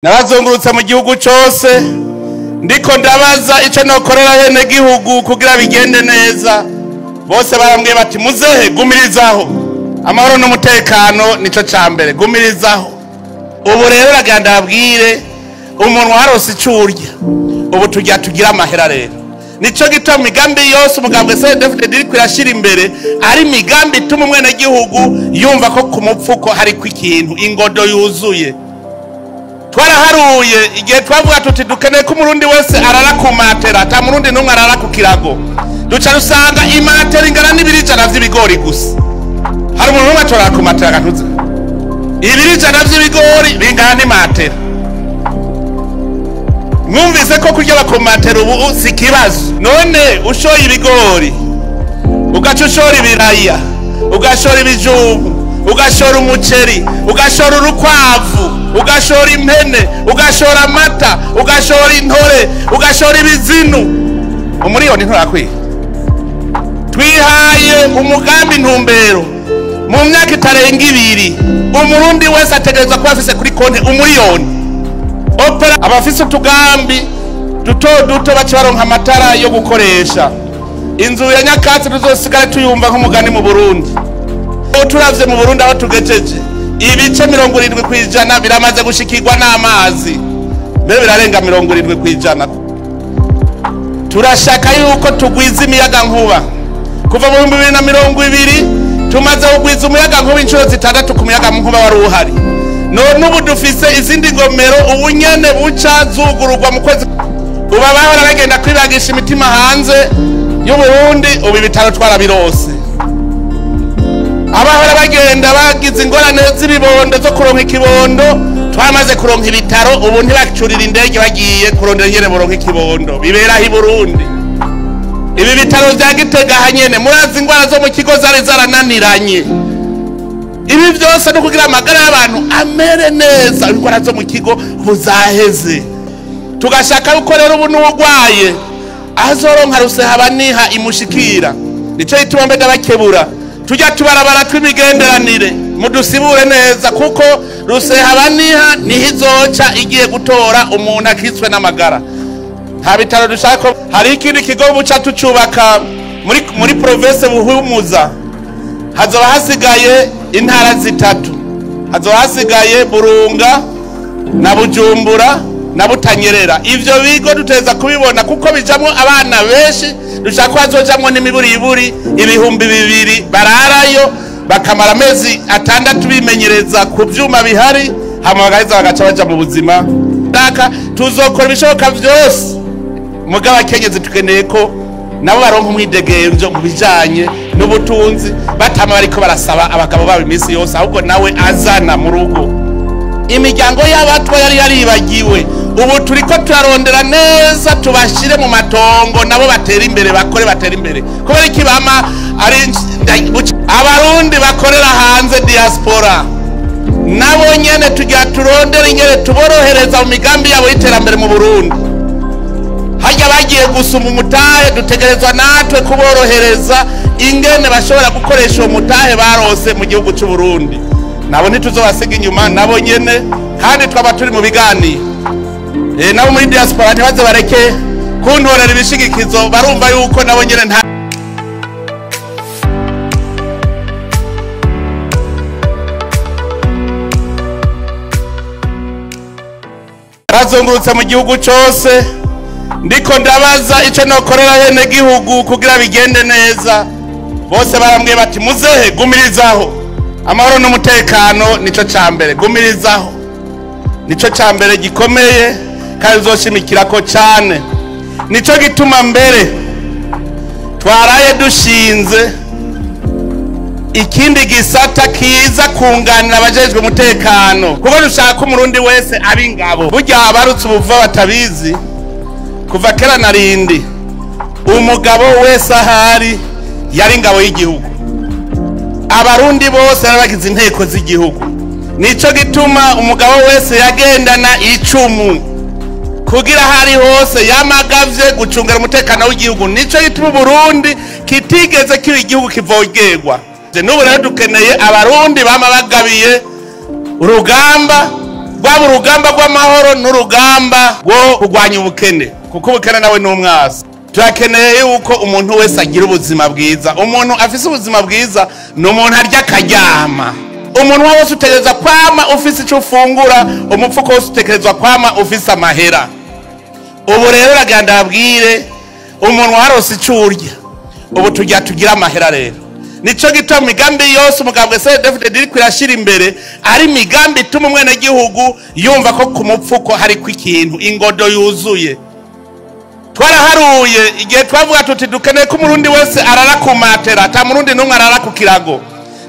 Narazungurutse mu gihugu cyose ndiko ndabaza ico nokorera hene gihugu kugira bigende neza. Bose barambwiye bati muzehe gumirizaho, amahoro n'umutekano nico cambere, gumirizaho. Ubu rero raganda abwire umuntu warose icurya, ubu tujya tugira amahera rero. Nico gituma migambi yose umugambwe CNDD-FDD iri kwirashira imbere ari migambi ituma umwene gihugu yumva ko ku mupfuko hari ku ikintu ingodo yuzuye. Twaraharuye igihe twavuga tuti dukeneye ko umurundi wese arara ku matera, ata murundi n'umwe arara ku kirago. Duca rusanga imatera ingana n'ibiro ijana vy'ibigori gusa. Hari umuntu umwe atorara ku matera agatuza. Ibiro ijana vy'ibigori bingana n'imatera. Mwumvise ko kurya bakomatera ubu si ikibazo. None ushoye ibigori, ugaca ushora ibiraya, ugashora ibijumbu, ugashora umuceri, ugashora urukwavu, ugashora impene, ugashora amata, ugashora intore, ugashora ibizinu, umuriyoni nturakwiye. Twihaye umugambi ntumbero mu myaka itarenga ibiri umurundi wese ategerezwa kuba afise kuri konti umuriyoni. Opera abafise utugambi duto duto baca baronka amatara yo gukoresha. Inzu ya nyakatsi tuzosigara tuyumva nk'umugani mu Burundi. Turavye mu Burundi aho tugejeje ibice 70% biramaze gushikirwa n'amazi, mbere birarenga 70%. Turashaka yuko tugwiza imiyaga nkuba. Kuva mu 2020 tumaze kugwiza umuyaga nkuba inshuro 6 ku muyaga nkuba wari uhari. None ubu dufise izindi ngomero ubunyene buca zugururwa mu kwezi. Uba bahora bagenda kwibagisha imitima hanze y'u Burundi, ubu ibitaro twarabirose. Abahora bagenda bagize ingorane z'ibibondo zo kuronka ikibondo, twamaze kuronka ibitaro, ubu ntibacurira indege bagiye kurondera nyene boronka ikibondo, biberaho i Burundi. Ibi bitaro vya Gitega hanyene murazi ingwara zo mu kigo zari zarananiranye. Ibi byose no kugira amagara y'abantu amere neza, ingwara zo mu kigo buzaheze. Tugashaka yuko rero ubu n'uwugwaye azoronka rusehabaniha imushikira. Nico gituma mbe ndabakebura, tujya tubarabara tw'imigenderanire mudusibure neza, kuko rusehabaniha niho izoca igiye gutora umuntu akitswe n'amagara. Nta bitaro dushaka. Hari ikindi kigo buca tucubaka muri province Buhumuza. Hazoba hasigaye intara zitatu. Hazoba hasigaye Burunga na Bujumbura na Butanyerera. Ivyo bigo duteza kubibona kuko bijamwo abana benshi, dushaka ko hazojamwo n'imiburiburi 2000 bararayo bakamara amezi 6 bimenyereza ku vyuma bihari, hama bagaheza bagaca baja mu buzima. Daka tuzokora ibishoboka vyose mugabo akenyezi tukeneye ko nabo baronka umwidegemvyo mu bijanye n'ubutunzi, batama bariko barasaba abagabo babo iminsi yose, ahubwo nawe azana mu rugo. Imiryango y'abatwa yari yaribagiwe, ubu turiko turarondera neza tubashire mu matongo nabo batera imbere, bakore batera imbere. Kubera iki bama ari abarundi bakorera hanze diaspora, nabo nyene tujya turondera ingere tuborohereza mu migambi yabo y'iterambere mu Burundi. Hajya bagiye gusuma umutahe, dutegerezwa natwe kuborohereza ingene bashobora gukoresha uwo mutahe barose mu gihugu cy'u Burundi. Nabo ntituzobasiga inyuma, nabo nyene kandi twaba turi mu biganiro. Nabo muri diaspora ntibaze bareke kuntorera ibishigikizo, barumva yuko nabo nyene nta. Narazungurutse mu gihugu cyose ndiko ndabaza ico nokorera hene gihugu kugira bigende neza. Bose barambwiye bati muzehe gumirizaho, amahoro n'umutekano nico cambere, gumirizaho nico cambere gikomeye kandi uzoshimikirako cane. Nico gituma mbere twaraye dushinze ikindi gisata kiza kunganira abajejwe umutekano, kuko dushaka umurundi wese abingabo. Burya abarutse ubuva batabizi, kuva kera narindi umugabo wese ahari yari ingabo y'igihugu. Abarundi bose barabagize inteko z'igihugu. Nico gituma umugabo wese yagendana icumu kugira hari hose yamagavye gucungera umutekano w'igihugu. Nico gituma Burundi kitigeze kiba igihugu kivogerwa. N'ubu rero dukeneye abarundi bama bagabiye urugamba Rwaba urugamba rw'amahoro n'urugamba rwo kurwanya ubukene, kuko ubukene nawe ni umwasi. Turakeneye yuko umuntu wese agira ubuzima bwiza. Umuntu afise ubuzima bwiza ni umuntu arya akaryama. Umuntu wose utegerezwa kwama ufise ico ufungura, umupfuko wose utegerezwa kwama ufise amahera. Ubu rero uragira ndababwire, umuntu warose ico urya, ubu tugira tugira amahera rero. Nico gituma imigambi yose umugambwe CNDD-FDD iriko irashira imbere ari imigambi ituma umwenegihugu yumva ko ku mupfuko hariko ikintu, ingodo yuzuye. Twaraharuye igihe twavuga tuti dukeneye ko umurundi wese arara ku matera, ata murundi n'umwe arara ku kirago.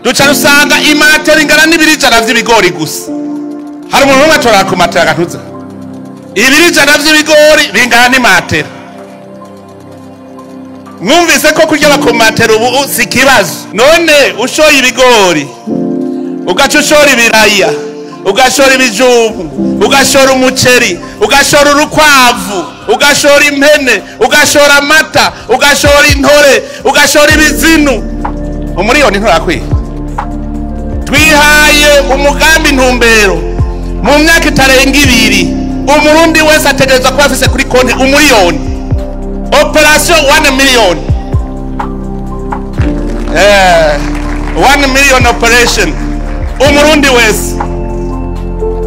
Duca dusanga imatera ingana n'ibiro ijana vy'ibigori gusa. Hari umuntu umwe atorara ku matera agatuza. Ibiro ijana vy'ibigori bingana n'imatera. Mwumvise ko kurya ku matera ubu si ikibazo. None ushoye ibigori, ugaca ushora ibiraya, ugashora ibijumbu, ugashora umuceri, ugashora urukwavu, ugashora impene, ugashora amata, ugashora intore, ugashora ibizinu, umuriyoni nturakwiye. Twihaye umugambi intumbero mu myaka itarenga ibiri umurundi wese ategerezwa kuba afise kuri konti umuriyoni. Operation 1 million. 1 million operation. Umurundi wese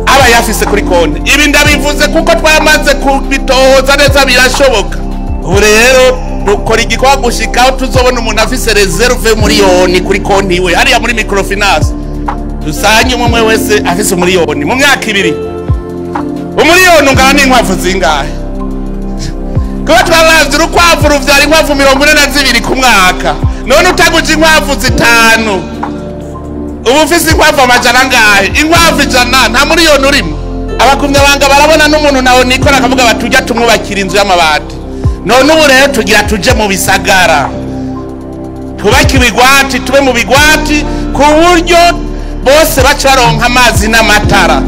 aba yafise kuri konti. Ibi ndabivuze kuko twamaze kubitohoza neza, birashoboka. Ubu rero dukora igikorwa gushika aho tuzobona umuntu afise reserve miliyoni kuri konti iwe hariya muri microfinance. Dusanye umwe wese afise umuriyoni mu myaka ibiri. Umuriyoni ungana n'inkwavu zingahe? Kuba twaravye urukwavu ruvyara inkwavu 42 ku mwaka. None utaguje inkwavu 5, ubu ufise inkwavu amajana angahe? Inkwavu 100, nta muriyoni urimo. Abakumyabanga barabona n'umuntu nawe nikora akavuga bati tujya tumwubakira inzu y'amabati. None ubu rero tugira tuje mu bisagara, twubake ibigwati, tube mu bigwati ku buryo bose baca baronka amazi n'amatara.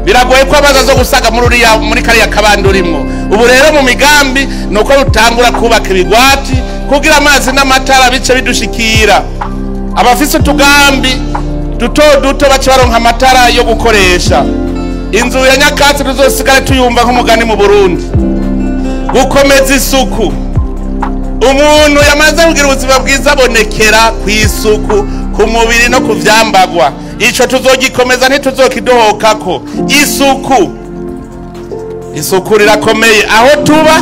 Biragoye ko amazi azo gusaga muri kariya kabande urimwo. Ubu rero mu migambi nuko rutangura kubaka ibigwati kugira amazi n'amatara bice bidushikira. Abafise utugambi duto duto baca baronka amatara yo gukoresha. Inzu ya nyakatsi tuzosigara tuyumva nk'umugani mu Burundi. Gukomeza isuku. Umuntu yamaze kugira ubuzima bwiza abonekera ku isuku, ku mubiri no ku vyambagwa. Ico tuzogikomeza ntituzokidohokako. Isuku. Isuku rirakomeye aho tuba,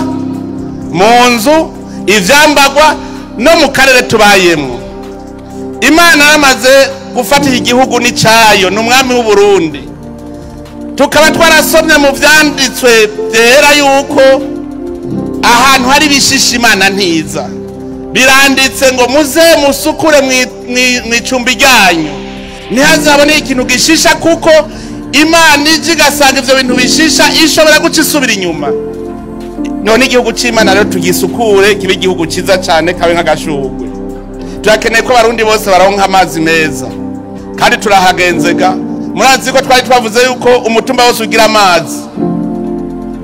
mu nzu, ivyambagwa no mu karere tubayemwo. Imana yaramaze gufata iki gihugu n'icayo, ni umwami w'u Burundi. Tukaba twarasomye mu vyanditswe vyera yuko ahantu hari ibishishi Imana ntiza. Biranditse ngo muze musukure mw'icumbi ryanyu, ntihazabone ikintu gishisha, kuko Imana ije igasanga ivyo bintu bishisha ishobora guca isubira inyuma. None igihugu c'Imana rero tugisukure kibe igihugu ciza cane, kabe nk'agashurwe. Turakeneye ko abarundi bose baronka amazi meza, kandi turahagenzega. Murazi ko twari twavuze yuko umutumba wose ugira amazi.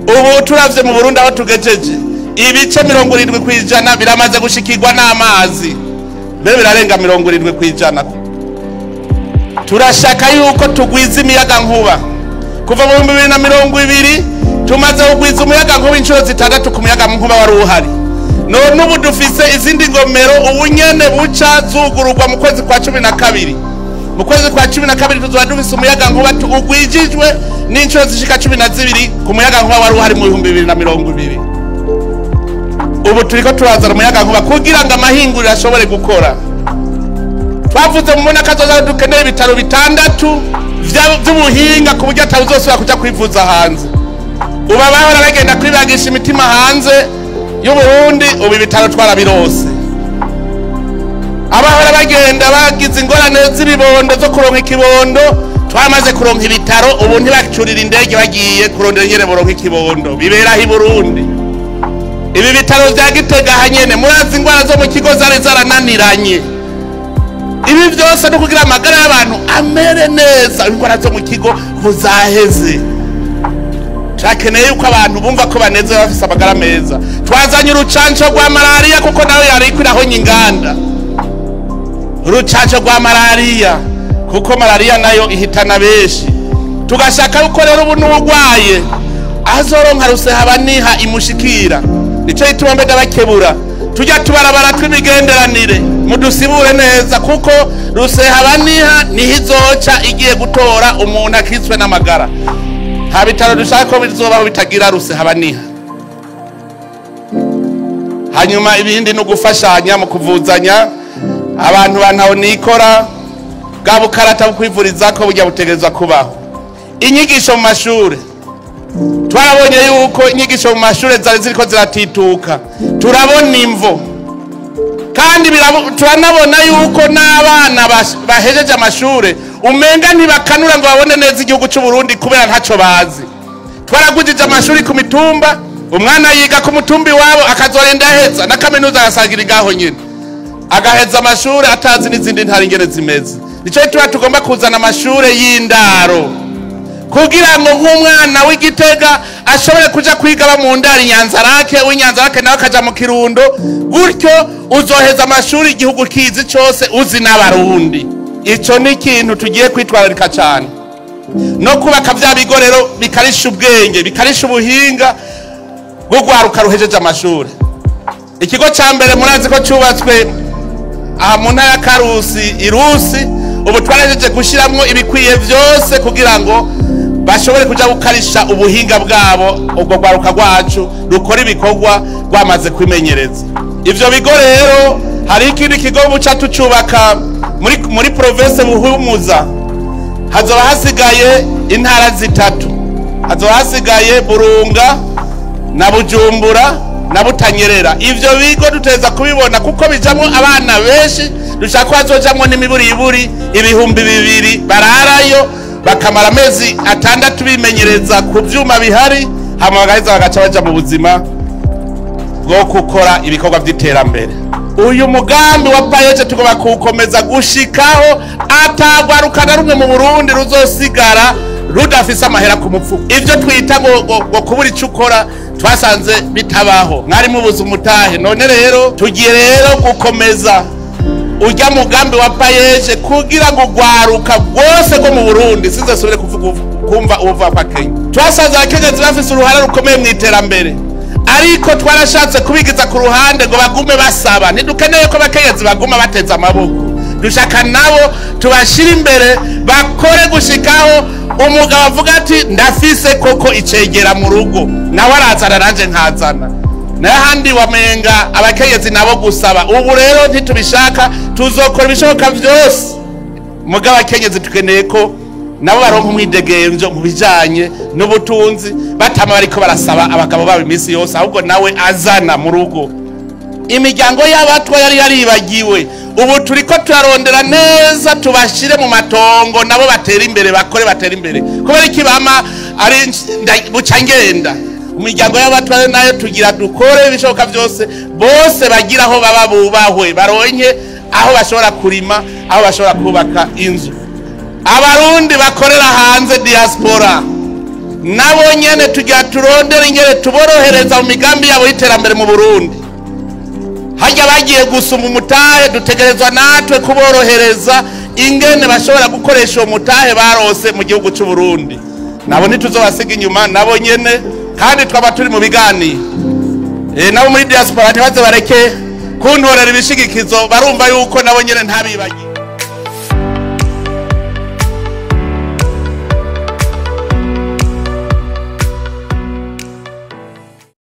Ubu turavye mu Burundi aho tugejeje, ibice 70% biramaze gushikirwa n'amazi, mbere birarenga 70%. Turashaka yuko tugwiza imiyaga nkuba. Kuva mu 2020 tumaze kugwiza umuyaga nkuba inshuro 6 ku muyaga nkuba wari uhari. None ubu dufise izindi ngomero ubu nyene buca zugururwa mu kwezi kwa 12. Mu kwezi kwa 12 tuzoba dufise umuyaga nkuba ugwijijwe n'inshuro zishika 12 ku muyaga nkuba wari uhari mu 2020. Ubu turiko turazana umuyaga nkuba kugira ngo amahinguriro ashobore gukora. Twavuze mu mwaka kazoza dukeneye ibitaro 6 vy'ubuhinga ku buryo atawuzosubira kuja kwivuza hanze. Ubu abahora bagenda kwibagisha imitima hanze y'Uburundi, ubu ibitaro twarabirose. Abahora bagenda bagize ingorane z'ibibondo zo kuronka ikibondo, twamaze kuronka ibitaro, ubu ntibacurira indege bagiye kurondera nyene boronka ikibondo. Biberaho i Burundi. Ibi bitaro vya Gitega hanyene murazi ingwara zo mu kigo zari zarananiranye. Ibi vyose no kugira amagara y'abantu amere neza, ingwara zo mu kigo buzaheze. Turakeneye yuko abantu bumva ko banezerewe bafise amagara meza. Twazanye urucanco rwa malaria kuko nayo yariko irahonya inganda. Urucanco rwa malaria kuko malaria nayo ihitana benshi. Tugashaka yuko rero ubu n'uburwaye azoronka rusehabaniha imushikira. Nico gituma mbega bakebura tujya tubarabara tw'imigenderanire mudusibure neza, kuko rusehabaniha niho izoca igiye gutora umuntu akitswe n'amagara. Nta bitaro dushaka ko bizobaho bitagira rusehabaniha. Hanyuma ibindi no gufashanya mu kuvuzanya abantu bantaho nikora bwa bukarata bwo kwivuriza ko bujya butegerezwa kubaho. Inyigisho mu mashure, twarabonye yuko inyigisho mu mashure zari ziriko ziratituka, turabona imvo kandi turanabona yuko n'abana bahejeje amashure umenga ntibakanura ngo babone neza igihugu cy'u Burundi kubera ntaco bazi. Twaragujije amashuri ku mitumba, umwana yiga ku mutumbi wabo akazorenda aheza na kaminuza agasangira ngaho nyine, agaheza amashuri atazi n'izindi ntara ingene zimeze. Nico tuba tugomba kuzana amashure y'indaro kugira ngo nk'umwana w'Igitega ashobore kuja kwiga ba mu ndaro Inyanzarake, w'Inyanzarake nawe akaja mu Kirundo, gutyo uzoheza amashuri igihugu kizi cose uzi n'Abarundi. Ico ni ikintu tugiye kwitwararika cane, no kubaka vya bigo rero bikarisha ubwenge, bikarisha ubuhinga bwo rwaruka ruhejeje amashuri. Ikigo ca mbere murazi ko cubatswe aha mu ntara ya Karusi Irusi, ubu twarahejeje gushiramwo ibikwiye vyose kugira ngo bashobore kuja gukarisha ubuhinga bwabo, ubwo rwaruka rwacu rukora ibikorwa rwamaze kwimenyereza. Ivyo bigo rero hari ikindi kigo buca tucubaka muri province Buhumuza, hazoba hasigaye intara zitatu, hazoba hasigaye Burunga na Bujumbura na Butanyerera. Ivyo bigo duteza kubibona kuko bijamwo abana benshi, dushaka ko hazojamwo n'imiburiburi 2000 bararayo bakamara amezi 6 bimenyereza ku vyuma bihari, hama bagaheza bagaca baja mu buzima bwo gukora ibikorwa vy'iterambere. Uyu mugambi wa PAEEJ tugomba kuwukomeza gushikaho atagwaruka na rumwe mu Burundi ruzosigara rudafise amahera ku mupfuko. Ivyo twita ngo kubura ico ukora twasanze bitabaho, mwari mubuze umutahe. None rero tugiye rero gukomeza urya mugambi wa PAEEJ kugira ngo rwaruka rwose rwo mu Burundi sinzasubire kumva ubuva kwa Kenya. Twasanze abakenyezi bafise uruhare rukomeye mu iterambere, ariko twarashatse kubigiza ku ruhande ngo bagume basaba. Ntidukeneye ko abakenyezi baguma bateze amaboko, dushaka nabo tubashira imbere bakore gushikaho umugabo avuga ati ndafise koko icegera mu rugo, nawe arazana nanje nkazana. N'ahandi wamenga abakenyezi nabo gusaba. Ubu rero ntitubishaka, tuzokora ibishoboka vyose mugabo abakenyezi tukeneye ko nabo baronka umwidegemvyo mu bijanye n'ubutunzi, batama bariko barasaba abagabo babo iminsi yose, ahubwo nawe azana mu rugo. Imiryango y'abatwa yari yaribagiwe, ubu turiko turarondera neza tubashire mu matongo nabo batera imbere, bakore batera imbere. Kubera iki bama ari buca ngenda. Imiryango y'abatwa nayo tugira dukore ibishoboka vyose, bose bagira aho baba bubahwe, baronke aho bashobora kurima, aho bashobora kubaka inzu. Abarundi bakorera hanze diaspora nabo nyene tugira turondere ingere tuborohereza mu migambi yabo y'iterambere mu Burundi. Hajya bagiye gusuma umutahe, dutegerezwa natwe kuborohereza ingene bashobora gukoresha uwo mutahe barose mu gihugu cy'u Burundi. Nabo ntituzobasiga inyuma nabo nyene, kandi twaba turi mu biganiro. Nabo muri diaspora ntibaze bareke kuntorera ibishigikizo, barumva yuko nabo nyene ntabibagiwe.